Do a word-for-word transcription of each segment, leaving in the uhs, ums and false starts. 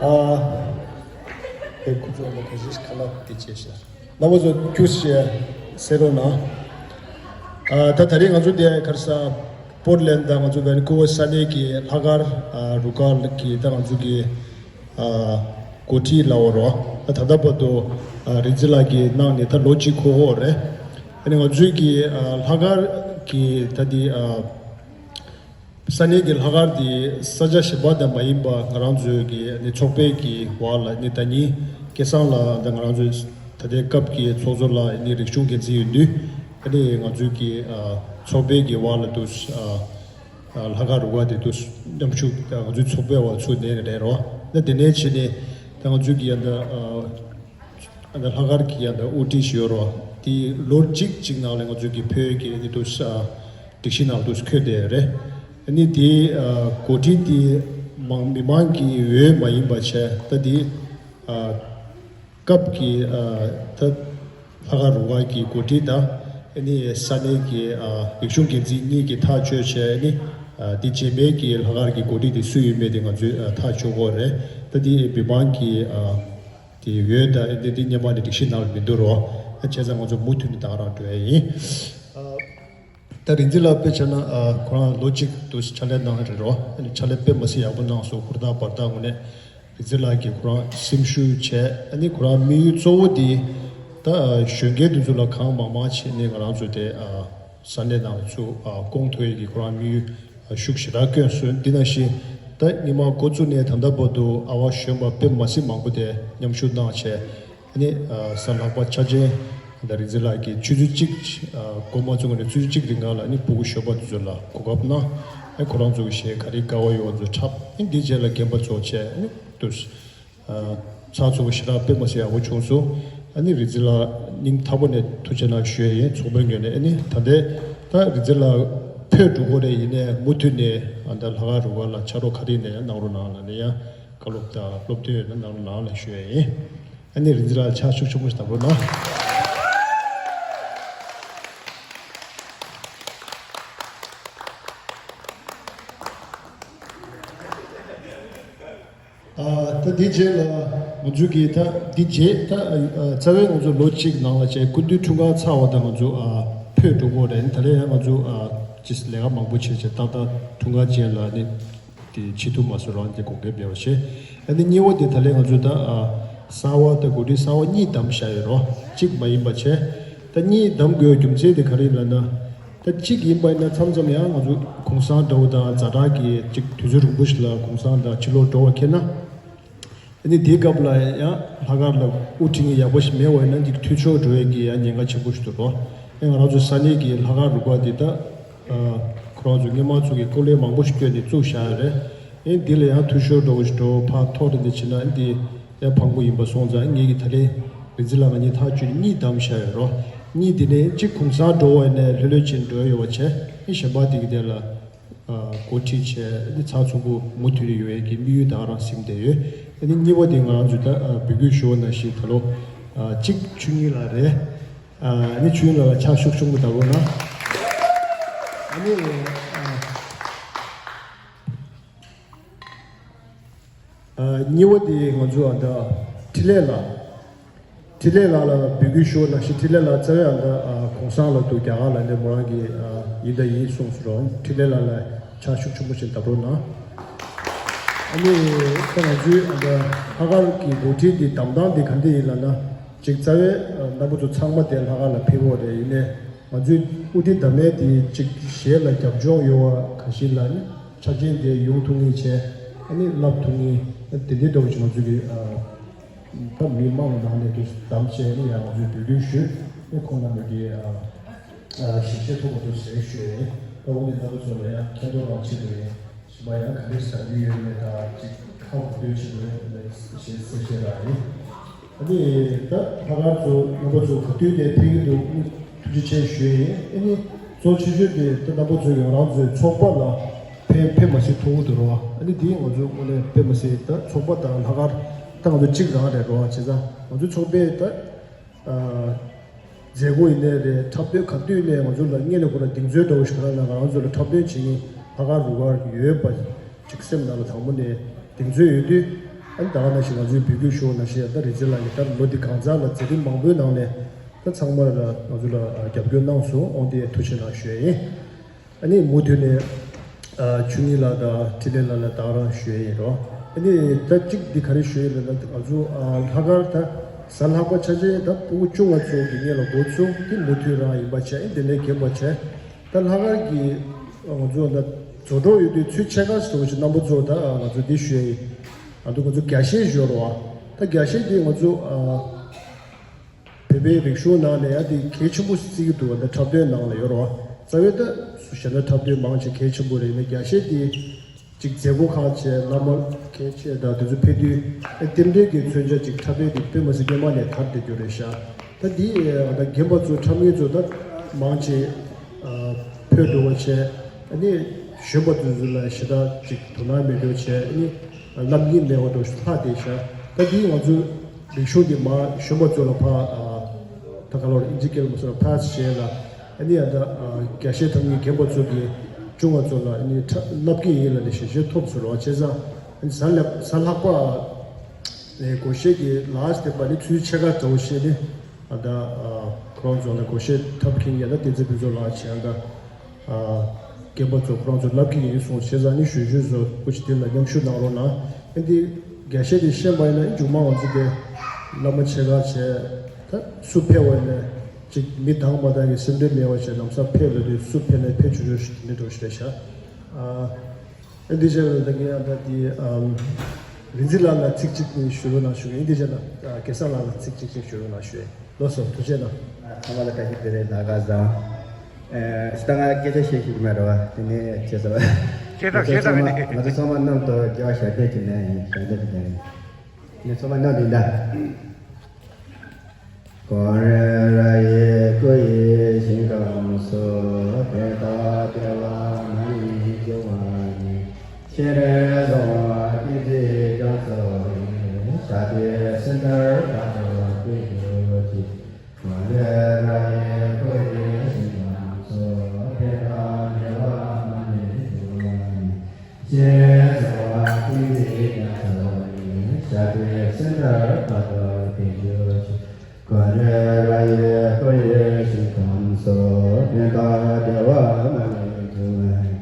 ཨ། དེ་ཁོ་ཚོ་ལ་ག་ཞིག་ཁ་ལག་དེ་བྱས་ཤག་རྣམ་པ་ཚོ་ཁྱུག་ཤས་གསན་རོགས་གནང་། ཨ། ད་ད་རེས་ང་ཚོ་དེ་ག་རེ་ཟ། པོར་ལེན་དང་ང་ཚོ་ཝན་ཀུ་ཝར་ས་གནས་ཀྱི་ལྷག་དཀར་ཨ་རུ་ཁག་གི་ད་ང་ཚོ་གི་ཨ་འགོ་ཁྲིད་ལབ་དགོས་རེད་བ། ད་ད་ལྟ་བར་དུ་ཨ་རིག་འཛིན་ལགས་ཀྱིས་གནང་ནས་ད་ལོ་གཅིག་འཁོར་ཡོད་རེད། ཨ་ནི་ང་ཚོའི་གི་ཨ་ལྷག་དཀར་གྱི་ད་དེ་ཨ། ས་གནས་ཀྱི་ལྷག་དཀར་དེ་ས་ཆ་གཞན་པ་དང་མ་ཡིན་པ་ང་རང་ཚོའི་གི་ནི་ཚོགས་པའི་གི་བར་ལ་ནི་ད་ནི་སྐལ་བཟང་ལགས་དང་ང་རང་ཚོའི་ད་ལྟའི་སྐབས་ཀྱི་ཚོགས་གཙོ་ལགས་ནི་རིག་གཞུང་འགན་འཛིན་ཡིན་དུས་ཨ་ནི་ང་ཚོའི་གི་ཨ་ཚོགས་པའི་གི་བར་ལ་དུ་ཨ་ཨ་ལྷག་དཀར་རུ་ཁག་དེ་དུ་མཉམ་ཞུགས་ང་ཚོའི་ཚོགས་པའི་བར་ཚུར་ནས་རེད་རོ། ད་དེ་ནས་ཕྱིན་ནས་ད་ང་ཚོའི་གི་ཡ་ད་ཨ། ཨ་ནི་ལྷག་དཀར་གྱི་ཡང་ད་དབུ་ཁྲིད་ཞུ་རོགས་དེ་ལོ་གཅིག་གཅིག་ནང་ལ་ང་ཚོའི་གི་བོད་ཀྱི་ཨ་ནི་དུ་ས་སྒྲིག་གཞི་ནང་དུ་འཁོད་བསྡད་རེད། ཨ་ནི་དེ་ཨ་འགོ་ཁྲིད་དེ་མང་མི་མང་གི་འོས་མ་ཡིན་པ་བྱས་ད་དེ་ཨ་སྐབས་ཀྱི་ཨ་ད་ལྷག་དཀར་རུ་ཁག་གི་འགོ་ཁྲིད་དང་ཨ་ནི་ས་གནས་ཀྱི་ཨ་རིག་གཞུང་འགན་འཛིན་གཉིས་ཀྱིས་ཐག་གཅོད་བྱས་ཨ་ནི་ཨ་དེ་རྗེས་མའི་གི་ལྷག་དཀར་གྱི་འགོ་ཁྲིད་དེ་སུ་ཡིན་མིན་དེ་ང་ཚོས་ཨ་ཐག་གཅོད་དགོས་རེད། ད་དེ་མི་མང་གི་ཨ། དེ་འོས་དང་འདི་འདི་སྔོན་མ་ནས་སྒྲིག་གཞི་ནང་ལ་མི་འདུག་རོ། ཨ་བྱས་ཙང་ང་ཚོ་མུ་མཐུད་ནས་ད་ག་རང་འགྲོ་ཡ་ཡིན། ཨ་ད་རིག་འཛིན་ལགས་དཔེ་བྱས་ན་ཨ་ཁོ་རང་ལོ་གཅིག་ཏུ་ཕྱག་ལས་གནང་རེད་རོ། ཨ་ནི་ཕྱག་ལས་དཔེ་མ་སྲིད་ཡག་པོ་གནང་སོང་། ཧུར་ཐག་འབད་ཐག་ངོས་ནས་རིག་འཛིན་ལགས་ཀྱིས་ཁོ་རང་སེམས་ཤུགས་བྱས། ཨ་ནི་ཁོ་རང་དམིགས་ཡུལ་གཙོ་བོ་དེ་ད་ཨ་གཞོན་སྐྱེས་དེ་ཚོ་ལ་གང་མང་མང་བྱས་ནས་ང་རང་ཚོ་དེ་ཨ་ས་གནས་ནང་ལ་ཚུར་ཨ་སྐོང་ཐུབ་ཡས་ཀྱི་ཁོ་རང་དམིགས་ཡུལ་ཤུགས་ཞེ་དྲག་བསྐྱོན་སོང་། འདི་ནང་བཞིན་ད་སྔོན་མ་འགོ་བཙུགས་ནས་ད་ལྟ་བར་དུ་ཨ་བ་གཞོན་པ་དཔེ་མ་སྲིད་མང་པོ་དེ་མཉམ་ཞུགས་གནང་བྱས། ཨ་ནི་ཨ་གཟའ་ལྷག་པ་འཆར་ཅན་ད་རིག་འཛིན་ལགས་ཀྱིས་ཆུ་ཚོད་གཅིག་ཨ་འགོ་མ་བཙུགས་ནས་ཆུ་ཚོད་གཅིག་རིང་ག་ལ་ཨ་ནི་ཕྲུ་གུ་གཞོན་པ་དེ་ཚོ་ལ་གོ་སྐབས་གནང་། ཨ་ཁོ་རང་ཚོ་གི་གཞས་ག་རེ་དགའ་བ་ཡོད་པ་ཚོ་འཁྲབ། ཨ་ནི་འདིའི་རྗེས་ལ་རྒན་པ་ཚོ་བྱས་ཨ་ནི་འདུག་ཚགས་ཚུད་པོ་ཞེ་དྲག་དཔེ་མ་སྲིད་ཡག་པོ་བྱུང་སོང་། ཨ་ནི་རིག་འཛིན་ལགས་སྙིང་ཐག་པ་ནས་ཐུགས་རྗེ་གནང་ཞུ་ཡས་ཡིན། ཚོགས་པའི་ངོས་ནས། ཨ་ནི་ད་ལྟའི་ད་རིག་འཛིན་ལགས་ཕེབས་འགྲོ་གི་རེད། ཡིན་ནའི་མུ་མཐུད་ནས་ཨ་ད་ལྷག་དཀར་རུ་ཁག་ལ་ཕྱག་རོགས་ག་རེ་ཡིན་ནའི་གནང་རོགས་གནང་ལབ་ནས་ཡང་བཀའ་སློབ་དང་སློབ་སྟོན་ཡོད་ན་གནང་རོགས་གནང་ལབ་ཞུ་ཡས་ཡིན། ཨ་ནི་རིག་འཛིན་ལགས་ཕྱག་ཤུགས་ཆེན་པོ་ཞིག་བརྡབ་རོགས་གནང་། ཨ་ད་འདི་རྗེས་ལ་ང་ཚོའི་གི་ད་འདི་རྗེས་ད་ཨ་རྩ་བའི་ང་ཚོ་ལོ་གཅིག་ནང་ལ་བྱས་སྐུ་མདུན་འཁྲུངས་སྐར་ཚར་བ་དང་ང་ཚོ་ཨ་ཕེབས་འགྲོ་གི་རེད། ད་ལན་ཡང་ང་ཚོ་ཨ་ཅིག་ལས་ཀ་མང་པོ་བྱས་བྱས་ཏག་ཏག་འཁྲུངས་སྐར་རྗེས་ལ་ནི་དེ་བྱེད་ཐུབ་མ་སོང་། རང་གི་དགོངས་འགལ་འབེལ་བ་བྱས། ཨ་ནི་གཉིས་པ་དེ་ད་ལན་ང་ཚོ་ད་ཨ་གསར་བ་ད་འགོ་ཁྲིད་གསར་བ་གཉིས་བདམས་བཞག་ཡོད་རོ། གཅིག་མ་ཡིན་པ་བྱས། ད་གཉིས་བདམས་དགོས་རྒྱུ་མཚན་དེ་ག་རེ་ཡིན་ལབ་ན། ད་གཅིག་ཡིན་པ་ཡིན་ན་མཚམས་མཚམས་ཡང་ང་ཚོ་གུང་སེང་འདྲ་བོ་དང་ཛ་དྲག་གི་གཅིག་དུས་ཚོད་རིང་པོ་ཞིག་ལ་གུང་སེང་དང་ཕྱི་ལོགས་འགྲོ་བ་ཁེལ་ན། ཨ་ནི་དེའི་སྐབས་ལ་ཡང་ལྷག་དཀར་ལ་དབུ་ཁྲིད་མཁན་ཡག་པོ་ཞིག་མེད་པ་ཡིན་ན་འདི་འཐུས་ཤོར་འགྲོ་ཡས་ཀྱི་ཡང་ཉེན་ཁ་ཆེན་པོ་ཞིག་འདུག་རོ། ཨ་ང་རང་ཚོ་ས་གནས་ཀྱི་ལྷག་དཀར་རུ་ཁག་འདི་ད་ཨ་ཁོ་རང་ཚོ་སྔོན་མ་ཚོ་གི་སྐུ་ལས་མང་པོ་ཞིག་བསྐྱོན་ནས་བཙུགས་བཞག་ཡོད་རེད། ཨེ་འདི་ལ་ཡང་འཐུས་ཤོར་འགྲོ་བ་ཞིག་འགྲོ་ཕར་ཐོག་རེ་འདི་ཕྱིན་ན་ཨེ་འདི་ཡང་ཕངས་པོ་ཡིན་པ་སོང་ཙང་ངེད་ཀྱི་ད་ལན་རིག་འཛིན་ལགས་ང་གཉིས་ཐག་གཅོད་གཉིས་བདམས་བཞག་ཡོད་རོ། གཉིས་འདི་ནས་གཅིག་གུང་སེང་འགྲོ་བ་ཡིན་ནའི་ལྷོད་ལྷོད་བྱས་འགྲོ་ཡོད་པ་བྱས། ཨེ་གཞན་པ་འདི་གི་དེ་ལ་ཨ་འགོ་ཁྲིད་བྱས་ཨེ་འདི་ཚགས་ཚུད་པོ་མུ་མཐུད་ནས་ཡོང་ཡས་ཀྱི་དམིགས་ཡུལ་ད་ག་རང་ཟིན་བསྡད་ཡོད། ཨེ་འདི་གཉིས་པ་འདི་ང་རང་ཚོས་ད་ཨ་འབོད་སྐུལ་ཞུ་བ་ནང་བཞིན་ད་ལོ་ཨ་གཅིག་ཆོས་ཉིད་ལགས་རེད། ཨ་ནི་ཆོས་ཉིད་ལགས་ལ་ཕྱག་ཤུགས་ཆེན་པོ་བརྡབ་རོགས་གནང་། ཨ་ནི་ཨ། ཨ་གཉིས་པ་དེ་ང་ཚོ་ཨ་ད་འཕྲིན་ལས་ལགས། འཕྲིན་ལས་ལགས་ལ་འབོད་སྐུལ་ཞུ་བ་ནང་བཞིན་འཕྲིན་ལས་ལགས་རྩ་བའི་ཨ་ད་ཨ་གུང་སེང་ལ་འདུག་རྒྱ་གར་ལ་ནས་མོ་རང་གི་ཨ་ཡིན་ད་ཡིན་གསུངས་སོང་། འཕྲིན་ལས་ལགས་ལ་ཕྱག་ཤུགས་ཆེན་པོ་ཞིག་བརྡབ་རོགས་གནང་། ཨ་ནི་ད་ང་ཚོའི་ཨ་ད་ལྷག་དཀར་གྱི་འགོ་ཁྲིད་འདི་བདམས་སྟངས་འདི་ག་འདྲ་ཡིན་ལབ་ན། ཅིག་རྩ་བའི་ཨ་རྣམ་པ་ཚོ་ཚང་མ་དེ་ལྷག་དཀར་ལ་ཕེབས་ཡོད་རེད། ཡིན་ནའི་ང་ཚོའི་དབུ་ཁྲིད་བདམས་མཁན་དེ་ཅིག་གཞས་ལ་རྒྱབ་ལྗོངས་ཡོད་པ་གང་ཞིག་ལ་ནི་ཆ་རྐྱེན་དེ་ཡོང་ཐུབ་ངེས་བྱས། ཨ་ནི་བསླབ་ཐུབ་ངེས་དེ་འདྲའི་འདྲ་བོ་ཞིག་ང་ཚོ་གི་ཨ་ད་མི་མང་ནང་ནས་དེ་བདམས་བྱས་ནི་ཡང་ང་ཚོས་འབོད་སྐུལ་ཞུས་ནས་ཁོང་རྣམ་པ་གི་ཨ་ཨ་ཞིབ་བཤེར་ཐུབ་པ་དུ་ཟེར་ཞུས་ཡིན། ད་འོ་ནི་རྣམ་པ་ཚོ་ལ་ཡང་ཁྱེད་ཚོ་རང་ཆེད་དུ་ཡིན། གཞན་པ་ཡང་ག་འདྲས་ཟ་རྒྱུ་ཡོད་མེད་དང་ཅིག་ཁ་གོ་ཐོས་བྱེད་དགོས་མེད་ཞེས་གསལ་བཤད་རག་ཡིན། ཨ་ནི་ད་ལྷག་དཀར་ཚོ་རྣམ་པ་ཚོ་ག་དུས་ནས་ཕེབས་ཀྱི་འདུག་ཨ་ནི་ཐུགས་རྗེ་ཆེ་ཞུ་ཡས་ཡིན། ཨ་ནི་གཙོ་ཆེ་ཤོས་དེ་ད་རྣམ་པ་ཚོ་ཡང་རང་ཚོའི་ཚོགས་པ་ལ་ཕེབས་ཕེབས་མ་སྲིད་ཐུགས་འདུག་རོ། ཨ་ནི་དེ་ང་ཚོའི་དངོས་གནས་དཔེ་མ་སྲིད་ད་ཚོགས་པ་དང་ལྷག་དཀར་ད་ང་ཚོ་གཅིག་རང་རེད་རོ། བྱས་ཙང་ང་ཚོའི་ཚོགས་པས་ད། ཨ་མཛད་སྒོ་ཡིན་ནའི་རེད། འཁྲབ་སྟོན་ག་དུས་ནས་ང་ཚོ་ལ་སྔོན་ལ་ཁོ་རང་གདེང་ཚོད་འདྲ་བོ་ཞིག་ག་རང་ལ་ང་རང་ཚོ་ལ་འཁྲབ་སྟོན་བྱེད་མཁན་ལྷག་དཀར་རུ་ཁག་ཡོད་པ་ཅིག་སེམས་ནང་ལ་དང་པོ་ནས་གདེང་ཚོད་ཡོད་དུས། ཨ་ནི་ད་ག་ནང་བཞིན་ང་ཚོའི་བོད་བརྒྱུད་ཤོག་ནང་བཞིན་ད་རིག་འཛིན་ལགས་ཀྱིས་ད་ལོ་འདི་གང་ཚང་ལ་མཛད་རིམ་མང་པོའི་ནང་ནས་ད་ཚང་མར་ང་ཚོ་ལ་རྒྱབ་སྐྱོར་གནང་སོང་། དབང་འདུས་ཐུགས་རྗེ་གནང་ཞུ་ཡ་ཡིན། ཨ་ནི་མུ་མཐུད་ནས་ཨ་ཆོས་ཉིད་ལགས་དང་འཕྲིན་ལས་ལགས་ལ་ད་ག་རང་ཞུ་ཡ་ཡིན་རོ། ཨ་ནི་ད་གཅིག་འདི་ག་རེ་ཞུ་ཡ་ཡིན་ལབ་ན་ང་ཚོ་ཨ་ལྷག་དཀར་ད་གཟའ་ལྷག་པ་ཆ་ཆེན་ད་ཕྲུ་གུ་ཆུང་བ་ཚོ་གི་ངེད་ལ་འགོ་ཚུགས་ཏེ་མུ་མཐུད་རང་ཡིན་པ་བྱས། ཨ་ནི་དེ་ནས་རྒན་པ་བྱས། ད་ལྷག་དཀར་གྱི་ང་ཚོ་ད་རྫོགས་གྲོགས་ཡོད་དུས་ཚུལ་ཕྱེད་ཀ་ཞིག་འདུག་ཞིག་རྣམ་པ་ཚོ་ད་ང་ཚོ་འདི་ཞུ་ཡ་ཡིན། ང་ཚོ་ང་ཚོ་རྒྱ་གཞས་ཞུ་རོགས། ད་རྒྱ་གཞས་འདི་ང་ཚོ་ཨ་བོད་པའི་རིག་གཞུང་ནང་ནས་ཡང་འདི་གལ་ཆེན་པོ་བརྩི་གི་འདུག་ད་འཁྲབ་སྟོན་ནང་ལ་ཡོད་རོགས། རྩ་བའི་ད་གཞན་དག་འཁྲབ་སྟོན་མང་ཆེ་གལ་ཆེན་པོ་རེད། ཡིན་ན་རྒྱ་གཞས་འདི་ཅིག་མཛད་སྒོ་ཁག་བྱས། བླ་མ་མཁན་ཆེན་དང་དེ་ཚོ་ཕེབས་དུས་ཨེ་རྟེན་འབྲེལ་གྱི་མཚོན་ཆ་ཅིག་འཁྲབ་སྟོན་འདི་དཔེ་མ་སྲིད་སྔོན་མ་ནས་དར་བསྡད་རྒྱུ་རེད་ཤག་ད་འདི་ཨ་ད་རྒན་པ་ཚོ་འཁྲབ་མཁན་ཚོ་ད་མང་ཆེ་ཨ་ཕོད་འགྲོ་བ་བྱས། ཨ་ནི་གཞོན་པ་ཚོ་ཚོ་ལ་ཞེ་དྲག་ཅིག་དོ་སྣང་མེད་འགྲོ་བྱས། ཨ་ནི་རྣམ་གཡེང་མེད་པ་འགྲོ་ལྷག་བསྡད་ཤག་ད་འདི་ང་ཚོ་རིག་གཞུང་འདི་མ་གཞོན་པ་ཚོ་ལ་ཕར་ཨ་ད་ག་ལོར་ཨིན་ཇི་སྐད་ལ་མ་སོང་ཕ་སི་བྱས་ལ། ཨ་ནི་ཨ་ད་ཨ་རྒྱ་གཞས་འཁྲབ་མཁན་རྒན་པ་ཚོ་གིས་ཆུང་བ་ཚོ་ལ་ཨ་ནི་འཁྲབ་བསླབ་ཀྱི་ཡིན་ལབ་ནས་ཞལ་བཞེས་ཐོབ་སོང་རོགས། བྱས་ཙང་ཨ་ནི་གཟའ་ལྷག་གཟའ་ལྷག་པ་ནས་སྒོར་གཞས་ཀྱི་ལ་སྟེགས་པ་ནི་ཚུལ་ཕྱེད་ཀ་འདྲ་བོ་བཤད་ནི་ཨ་ད་ཨ་ཁོ་རང་ཚོ་ལ་སྒོར་གཞས་འཁྲབ་མཁན་ཡང་ན་བསྟན་འཛིན་ཕུན་ཚོགས་ལགས་བྱས། ཨ་ད་ཨ་རྒན་པ་ཚོ་ཁོ་རང་ཚོ་བསླབ་ཀྱི་ཡིན་གསུངས། བྱས་ཙང་ནི་ཞུ་ཞུ་བཟོ་སྐུ་མཁྱེན་དེ་ལ་མཉམ་ཞུགས་གནང་རོགས་གནང་། ཨ་འདི་རྒྱ་གཞས་དེ་ཤེས་པ་ཡིན་ན་མཇུག་མ་ང་ཚོ་དེ་བླ་མ་ཆེ་ཁག་བྱས། ད་སུ་ཕེབས་པ་ཡིན་ན་ཅིག་མི་དང་མ་དང་གི་སེམས་ཁྲལ་མེད་པ་བྱས། ལམ་སང་ཕེབས་ལ་དུས་སུ་ཕེབས་ན་ཕེབས་ཆོག་ཆོག་ཞིག་མི་འགྲོ་ཞིག་རེད་ཤག་ཨ་ཨ་འདི་བྱས་ལ་ད་ངས་ཨ་ད་དེ་ཨམ་རིག་འཛིན་ལགས་ལ་ཚིག་གཅིག་ཞུ་རོགས་གནང་ཞུ་གི་ཡིན། འདི་བྱས་ལ་ཨ་སྐལ་བཟང་ལགས་ལ་ཚིག་གཅིག་ཅིག་ཞུ་རོགས་གནང་ཞུ་ཡིན། ལགས་སོ། ཐུགས་རྗེ་གནང་། ཚང་མ་ལ་བཀྲ་ཤིས་བདེ་ལེགས། ལྷག་དཀར་བཟང་། ཨེ་ད་ང་སྐད་ཆ་བཤད་ཤེས་ཀྱི་མེད་རེད་བ། དེ་ནས་བྱས་ཙང་། བཤད་དང་བཤད་དང་། ང་ཚོ་ཚང་མ་ང་ཚོ་ཚང་མ་མཉམ་དུ་རྒྱལ་བ་ཞབས་བརྟན་གྱི་ལན་ཡིན། ཞབས་བརྟན་གྱི་ལན་ཡིན། ངས་ཚང་མ་མཉམ་དུ་ཡིན་ད། ཀོ་རེ་ར་ཡི་སྐུ་ཡི་ཞིང་ཁམས་སུ། ཕན་དང་བདེ་བ་མ་ལུས་འབྱུང་བ་ཉིད། ཤེས་རབ་གསང་བ་ཏིང་འཛིན་རྒྱ་མཚོ་ཡི། ཞབས་པད་སྲིད་མཐར་བར་དུ་བརྟན་གྱུར་ཅིག་ཀོ་རེ་ར་ཡི་སྐུ་ཡི་ཞིང་ཁམས་སུ། ཕན་དང་བདེ་བ་མ་ལུས་འབྱུང་བ་ཉིད། ཤེས་རབ་གསང་བ་ཏིང་འཛིན་རྒྱ་མཚོ་ཡི། ཞབས་པད་སྲིད་མཐར་བར་དུ་བརྟན་གྱུར་ཅིག་ཀོ་རེ་ར་ཡི་སྐུ་ཡི་ཞིང་ཁམས་སུ། ཕན་དང་བདེ་བ་མ་ལུས་འབྱུང་བ་ཉིད།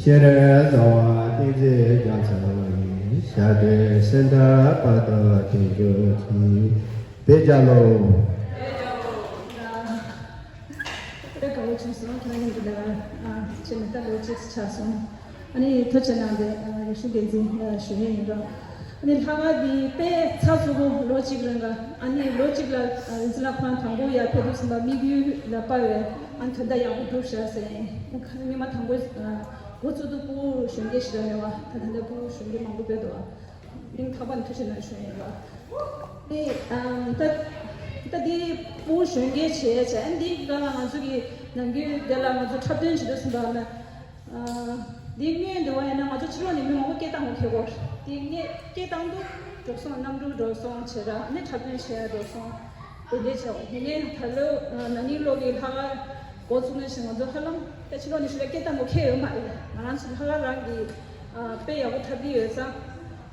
ཤེས་རབ་གསང་བ་ཏིང་འཛིན་རྒྱ་མཚོ་ཡི། ཞབས་པད་སྲིད་མཐར་བར་དུ་བརྟན་གྱུར་ཅིག་བོད་རྒྱལ་ལོ། དཔེ་དགའ་བོ་བྱུང་སོང་། ཁྱེད་རང་མཉམ་དུ་ལས་ཀ་བྱས་ནས་ད་ལོ་གཅིག་ཆགས་སོང་། ཨ་ནི་ཐུགས་རྗེ་གནང་སྟེ་རིག་གཞུང་འགན་འཛིན་ཞུ་མཁན་ཡིན་འགྲོ། ཨ་ནི་ལྷག་དཀར་འདི་དཔེ་ཚགས་ཚུད་པོ། ལོ་གཅིག་རིང་ལ་ཨ་ནི་ལོ་གཅིག་ལ་རིག་འཛིན་ལགས་ཁོ་རང་དང་པོ་ཡར་ཕེབས་དུས་ཙམ་པ་དམིགས་ཡུལ་ལ་དཔག་པའི་ཨ་ནི་དོན་དག་ཡག་པོ་འགྲུབ་ཤག་ཟེར། སྔོན་མ་དང་པོ་འགོ་བཙུགས་དུས་ཕྲུ་གུ་གཞོན་སྐྱེས་ཞིག་རང་རེད་བ། ད་ད་ལྟ་ཕྲུ་གུ་གཞོན་སྐྱེས་མང་པོ་ཕེབས་འདུག་བ། སྙིང་ཐག་པ་ནས་ཐུགས་རྗེ་གནང་ཞུ་ཡིན་ལ། དེ་ཨམ་ད་ད་དེ་ཕྲུ་གུ་གཞོན་སྐྱེས་བྱས་བྱས། ཨ་འདིའི་སྒང་ལ་ང་ཚོ་གི་ནམ་རྒྱུན་དེ་ལ་ང་ཚོ་འཁྲབ་སྟོན་བྱེད་དུས་ཙམ་པ་ན། ཨ་འདི་སྔོན་དུ་བ་ཡིན་ན་ང་ཚོ་ཕྱི་ལོགས་ནས་མི་མང་པོ་སྐད་བཏང་དགོས་ཁེལ་གོ། དེ་ངས་སྐད་བཏང་དུས་འགྲོ་སོང་། གནམ་གྲུ་འགྲོ་སོང་བྱས་ར། ཨ་ནི་འཁྲབ་སྟོན་བྱས་འགྲོ་སོང་། དེ་འདྲས་བྱས། དེ་ནས་ད་ལོ་ན་ནིང་ལོ་གི་ལྷག་དཀར་འགོ་བཙུགས་ནས་བྱས་ང་ཚོ་ཧ་ལམ་ད་ཕྱི་ལོགས་ནས་ཞུ་ལ་སྐད་བཏང་དགོས་ཁེལ་ཡོད་མ་རེད། ང་རང་ཚོ་ལྷག་དཀར་རང་གི་ཨ་དཔེ་ཡག་པོ་འཁྲབ་ཀྱི་ཡོད་ཙང་།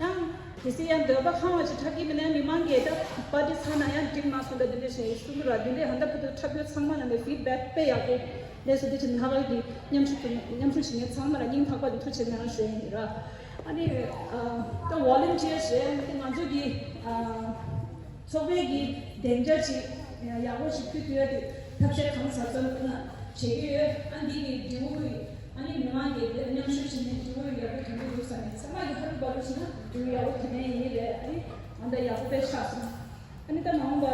ཡང་གལ་སྲིད་ཡང་འདོད་པ་ཁེངས་པ་ཅིག་འཁྲབ་ཀྱི་མིན་ན་མི་མང་གིས་ད་པར་ཊི་ཚར་ན་ཡང་འགྲིག་མ་སོང་ད་འདི་འདྲ་བྱས་གསུང་གི་ར། འདི་འདྲས་ཧ་ད་བར་དུ་འཁྲབ་ཡོད་ཚང་མ་ལ་ནས་ཕིཌ་བེག་དཔེ་ཡག་པོ་སླེབས་སོང་། དེ་ཕྱིར་ལྷག་དཀར་གྱི་མཉམ་ཞུགས་མཉམ་ཞུགས་བྱེད་མཁན་ཚང་མ་ལ་སྙིང་ཐག་པ་ནས་ཐུགས་རྗེ་གནང་ཞུ་ཡ་ཡིན་ར། ཨ་ནི་ཨ་ད་ཝོ་ལན་ཊི་ཡར་ཟེར་ཡ་དེ་ང་ཚོ་གི་ཨ། ཚོགས་པའི་གི་སྡིངས་ཆ་ཅིག་ཡག་པོ་ཞིག་ཕུལ་ཐུབ་ཡ་དེ་ཐབས་ཤེས་གང་ཟབ་ཟབ་ཀུན་ལ་བྱེད་ཀྱི་ཡོད། ཨ་འདི་གི་འབྲས་བུ་ཨ་ནི་མི་མང་གི་མཉམ་ཞུགས་བྱེད་ནས་འབྲས་བུ་ཡག་པོ་ཐོན་གྱི་འདུག་བསམ་ནས། ཚང་མ་གི་ཧ་རུ་བ་རུ་བྱས་ན་འབྲས་བུ་ཡག་པོ་ཐོན་ནས་ཡིན་རེད། ཨ་ནི་ང་ད་ཡག་པོ་དཔེ་ཆགས་སོང་། ཨ་ནི་ད་མ་འོངས་པ་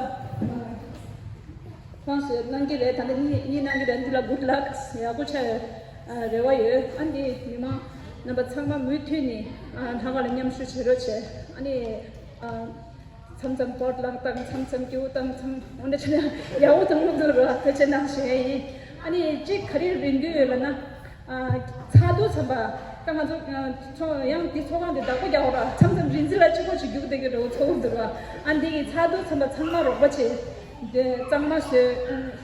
ཁོང་ཚོས་གནང་གི་རེད། ད་ལྟ་གཉིས་གནང་གི་རེད། འདི་ལ་གུཌ་ལག་ཡག་པོ་ཆགས་རེ་བ་ཡོད། ཨ་འདི་མི་མང་རྣམ་པ་ཚང་མ་མུ་མཐུད་ནས་ལྷག་དཀར་ལ་མཉམ་ཞུགས་བྱེད་རོགས་བྱས། ཨ་ནི། མཚམས་མཚམས་ཀོཊ་ལག་བཏང་། མཚམས་མཚམས་སྐྱིའུ་བཏང་། མཚམས་འོ་འདྲ་བྱས་ན་ཡག་པོ་འདུག་འདུག་རོགས། ཐུགས་རྗེ་གནང་ཞུ་ཡ་ཡིན། ཨ་ནི་གཅིག་ག་རེ་རེ་འདུན་ཡོད་ལབ་ན། ཚར་དུས་ཙམ་པ་ད་ང་ཚོ་ཚོ་ཡང་དེ་ཚོགས་ཁང་དེ་བདག་པོ་རྒྱག་རོགས། མཚམས་མཚམས་རིག་འཛིན་ལགས་གཅིག་པོ་ཞིག་རྒྱུགས་བསྡད་ཀྱི་རེད། ཚོགས་འདུ་རོགས། ཨ་འདི་གི་ཚར་དུས་ཙམ་པ་ཚང་མ་རོགས་པ་བྱེད། དེ་གཙང་མ་བཟོས།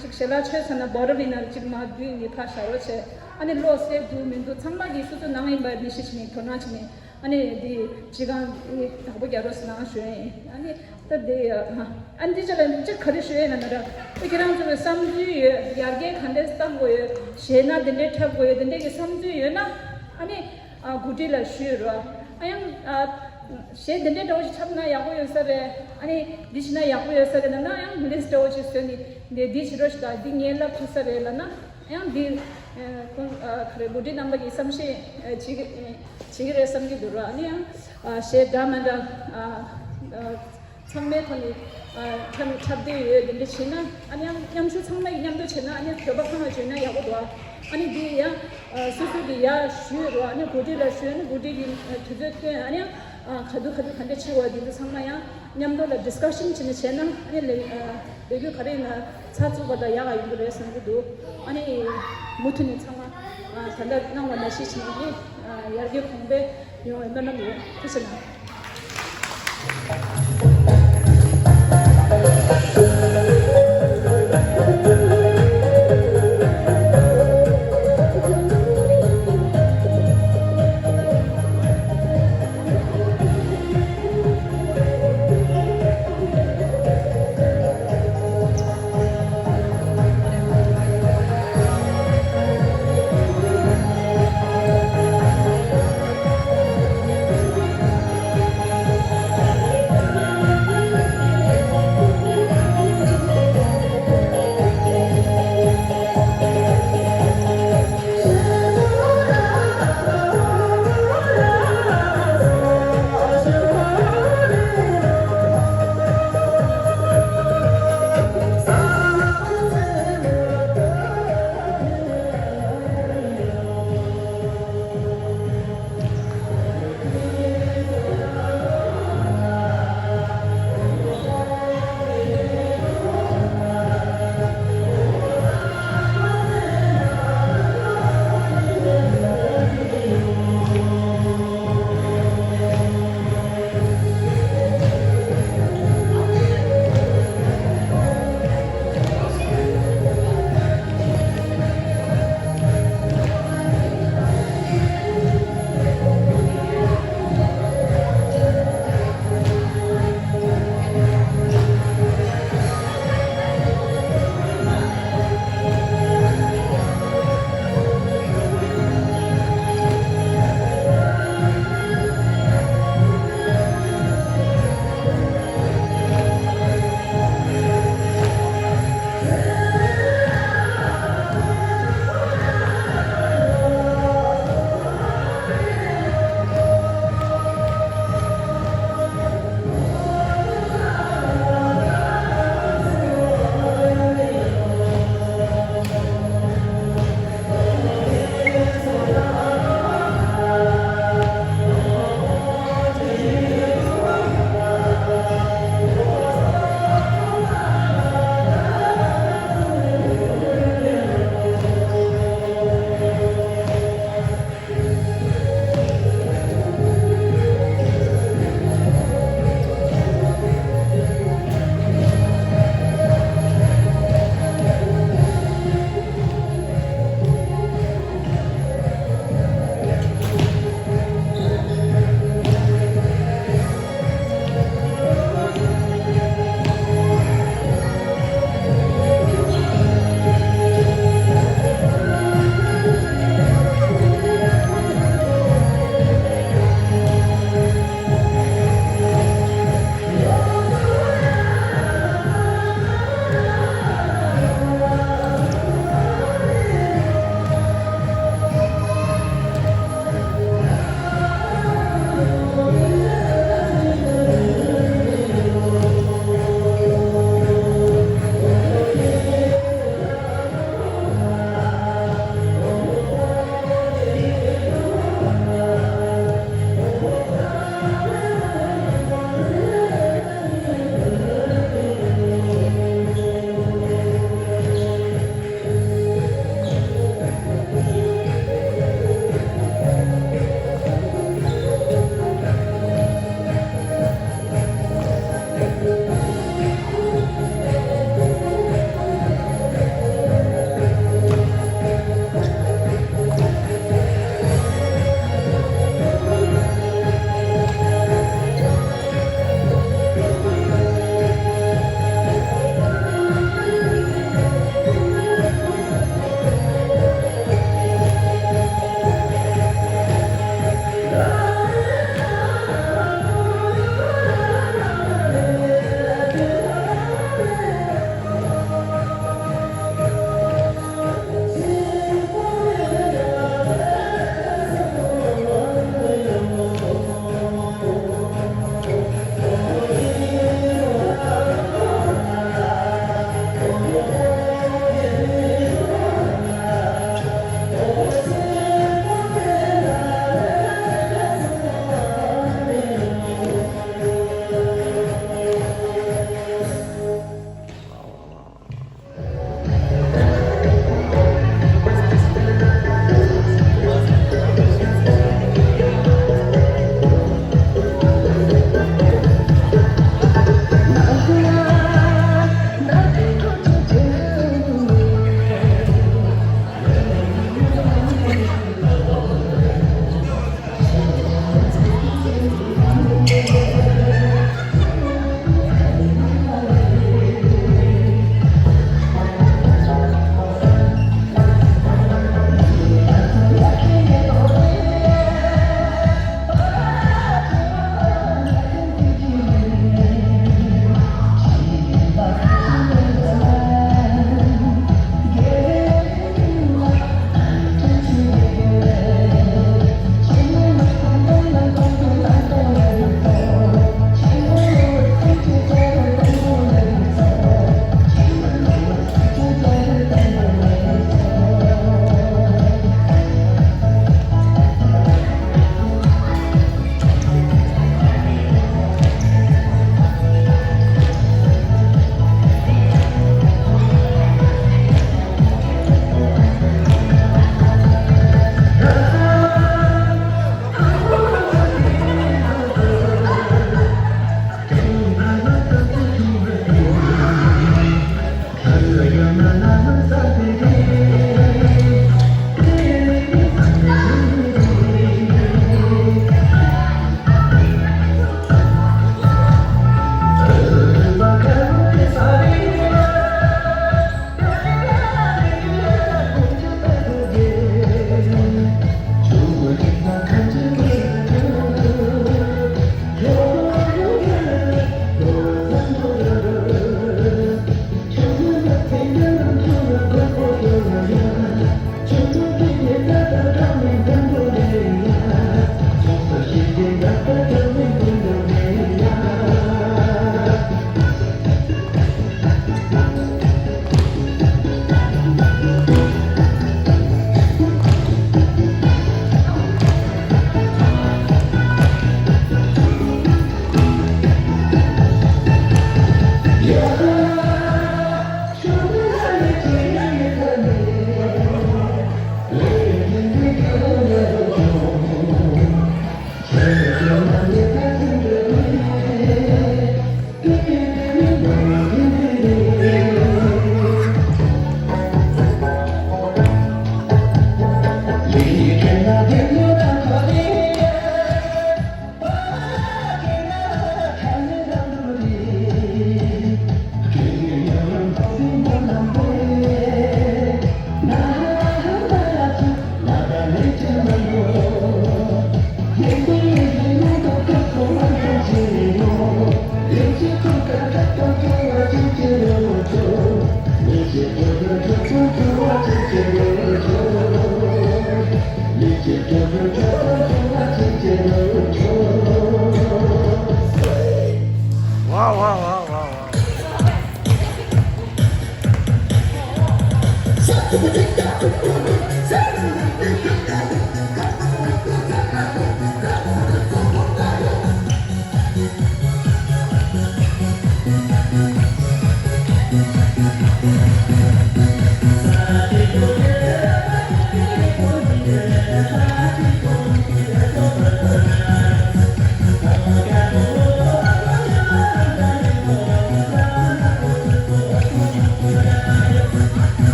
ཅིག་ཞལ་ལག་མཆོད་ཚར་ན་བོ་ཊལ་ཡིན་ན་ཅིག་མར་བསྡུས་ནས་ཕར་བཞག་རོགས་བྱེད། ཨ་ནི་བློ་གསལ་འདུག་མི་འདུག་ཚང་མ་གིས་སོ་སོ་ནང་ཡིན་པ་ནི་ཤེས་བྱས་ནས་དོ་སྣང་བྱས་ནས། ཨ་ནི་འདི་སྤྱི་ཁང་འདི་དག་པོ་རྒྱག་རོགས་གནང་ཞུ་ཡ་ཡིན། ཨ་ནི་ད་འདི་ཨ་འདི་ཅི་ལ་ཅི་ག་རེ་ཞུ་ཡ་ཡིན་ན་ན་ར། ཨ་ཁྱེད་རང་ཚོ་ལ་བསམ་ཚུལ་ཡོད། ཡར་རྒྱས་ག་འདྲས་གཏང་དགོས་ཡོད། གཞས་སྣ་འདི་འདྲས་འཁྲབ་དགོས་ཡོད། འདི་འདྲས་ཀྱི་བསམ་ཚུལ་ཡོད་ན་ཨ་ནི་ཨ་གོ་སྒྲིག་ལ་ཞུས་རོགས། ཨ་ཡང་ཨ་གཞས་འདི་འདྲས་འདྲ་བོ་ཞིག་འཁྲབ་ན་ཡག་པོ་ཡོད་ས་རེད། ཨ་ནི་འདི་བྱས་ན་ཡག་པོ་ཡོད་ས་རེད་ལབ་ན་ཡང་ལིས་འདྲ་བོ་ཞིག་བཟོས་ནས་འདི་འདི་བྱེད་རོགས་ཞུ་དང་། འདི་ངའི་ལབ་ཐུབ་ས་རེད་ལབ་ན། ཡང་འདི་ཁོང་ག་རེ་འགོ་ཁྲིད་རྣམ་པ་གི་བསམ་ཤེས་བྱེད་ཀྱི་བྱེད་ཀྱི་རེད་བསམ་གྱི་འདུག་ར། ཨ་ནི་ཡང་གཞས་འདྲ་མི་འདྲ་ཚང་མའི་ཐོག་ནས་འཁྲབ་འཁྲབ་བསྡད་ཡོད། འདི་འདྲ་བྱས་ན་ཨ་ནི་ཡང་མཉམ་ཞུགས་ཚང་མ་ཡིས་མཉམ་དུ་བྱས་ན་ཨ་ནི་བོད་པ་ཚང་ལ་བྱོན་ན་ཡག་པོ་འདུག་ཨ་ནི་འདི་ཡང་སོ་སོ་གི་ཡར་ཞུས་རོགས། ཨ་ནི་འགོ་ཁྲིད་ལ་ཞུས། ཨ་ནི་འགོ་ཁྲིད་ཀྱི་དུས་ཚོད་བཏོན། ཨ་ནི་ཡང་ག་དུས་ག་དུས་ག་འདྲ་བྱེད་དགོས་འདི་ཚོ་ཚང་མ་ཡང་མཉམ་དུ་ལ་ཌིས་ཀ་ཤན་བྱས་ནས་བྱས་ན་ཨ་ནི་ལས་ལས་འགུལ་ག་རེ་ཡིན་ན་ཚགས་ཚུད་པ་དང་ཡག་ག་ཡོང་གི་རེད་བསམ་གྱི་འདུག་ཨ་ནི་མུ་མཐུད་ནས་ཚང་མ་ད་ལྟ་གནང་བ་ནང་བཞིན་བྱས་ནས་ཡར་རྒྱས་གོང་འཕེལ་ཡོང་བའི་སྨོན་ལམ་ཡོད། ཐུགས་རྗེ་གནང་།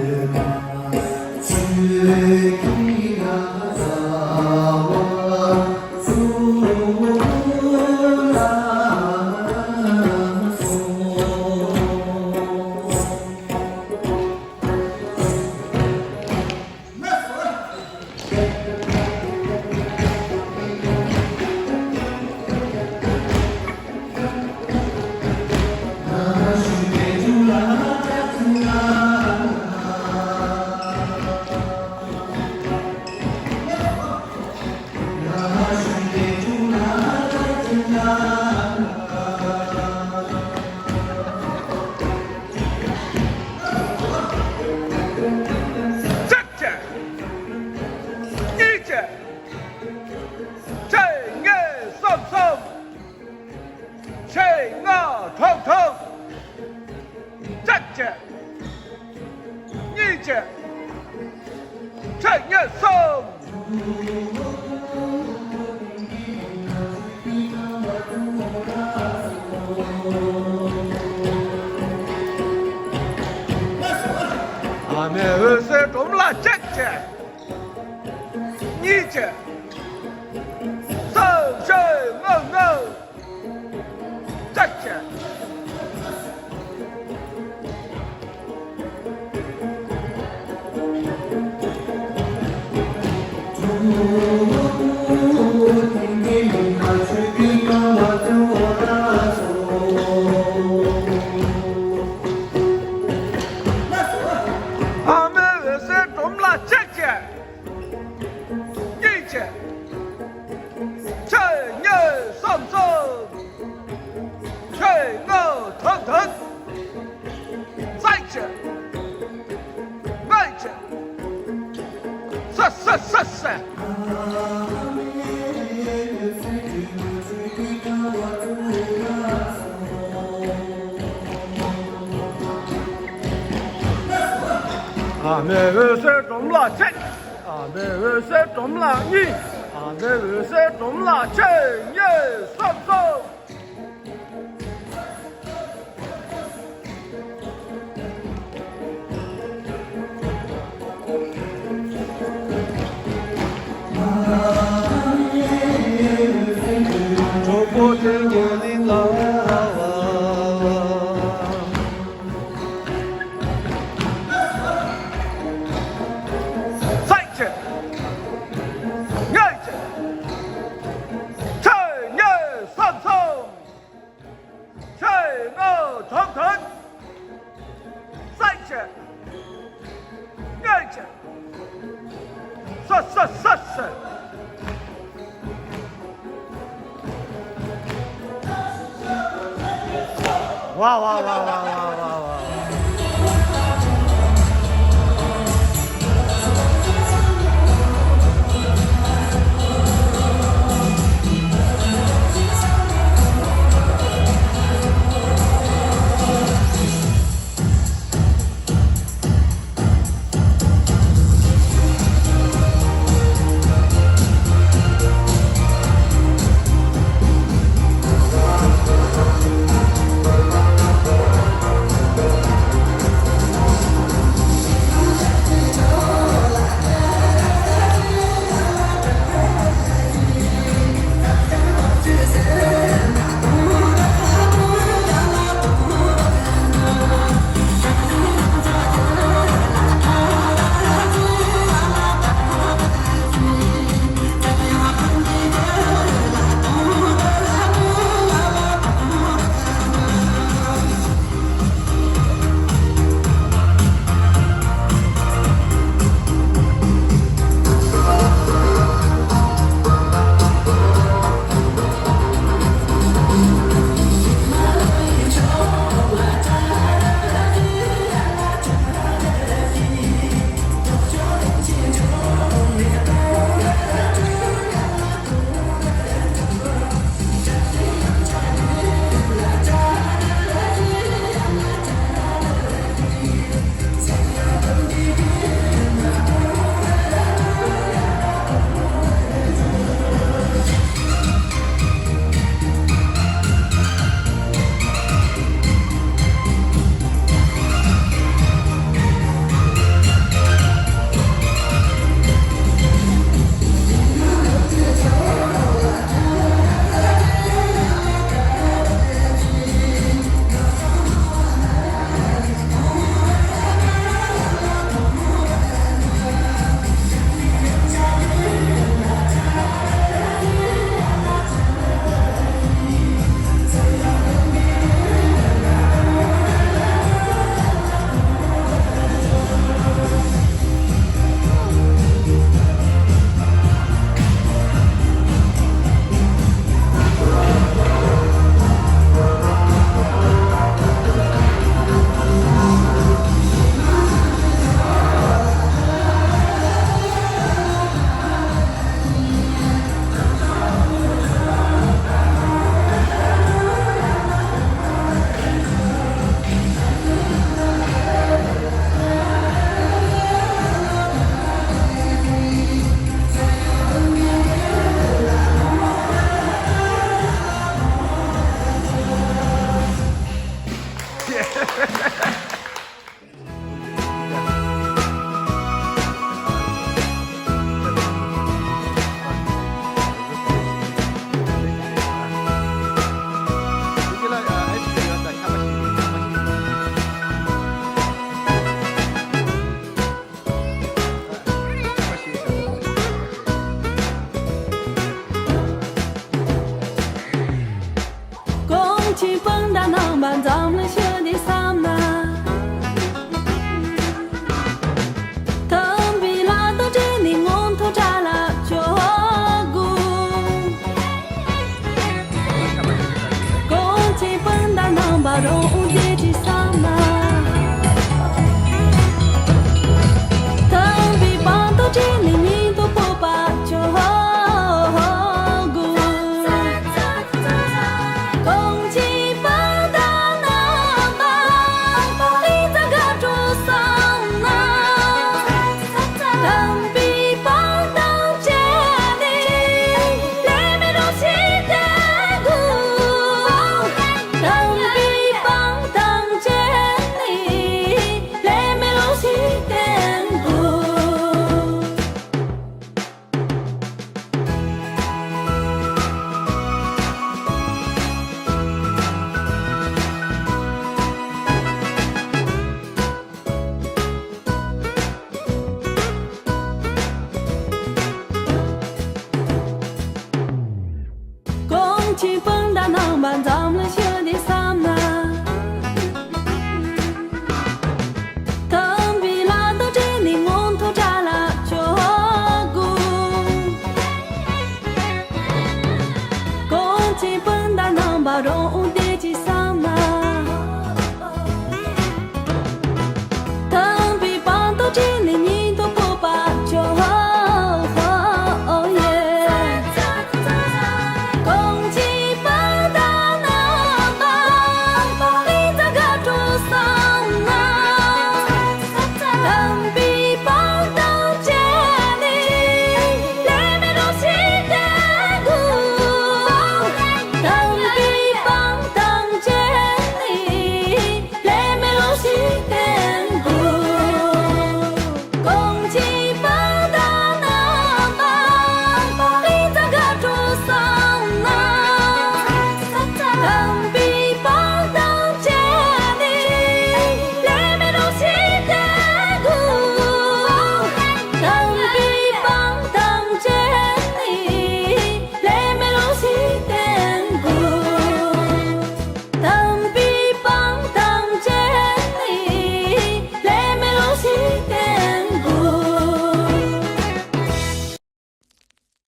གཅིག་བྱས། གཉིས་བྱས། ཕྱེད་གཉིས་གསུམ་གསུམ། ཕྱེད་ལྔ་དྲུག་དྲུག། གཅིག་བྱས། གཉིས་བྱས། ཕྱེད་གཉིས་གསུམ། ཨ་མའི་འོད་ཟེར་སྒྲོམ་ལ་གཅིག་བྱས། གཉིས་བྱས། གསུམ་བཞི་ལྔ་ལྔ། གཅིག་བྱས། ཨ་མའི་འོད་ཟེར་སྒྲོམ་ལ་གཅིག་བྱས། གཉིས་བྱས། ཕྱེད་གཉིས་གསུམ་གསུམ། ཕྱེད་ལྔ་དྲུག་དྲུག། གཅིག་བྱས། གཉིས་བྱས། སུ་སུ་སུ་སུ། ཨ་མའི་འོད་ཟེར་སྒྲོམ་ལ་གཅིག། ཨ་མའི་འོད་ཟེར་སྒྲོམ་ལ་གཉིས། ཨ་མའི་འོད་ཟེར་སྒྲོམ་ལ་ཕྱེད་གཉིས་གསུམ་གསུམ། གྲོགས་པོ་དེ་ངོ་ནི་ལ་བ། གཅིག་བྱས། གཉིས་བྱས། ཕྱེད་གཉིས་གསུམ་གསུམ། ཕྱེད་ལྔ་དྲུག་དྲུག། གཅིག་བྱས། གཉིས་བྱས། སུ་སུ་སུ་སུ། ཝ་ཝ་ཝ་ཝ།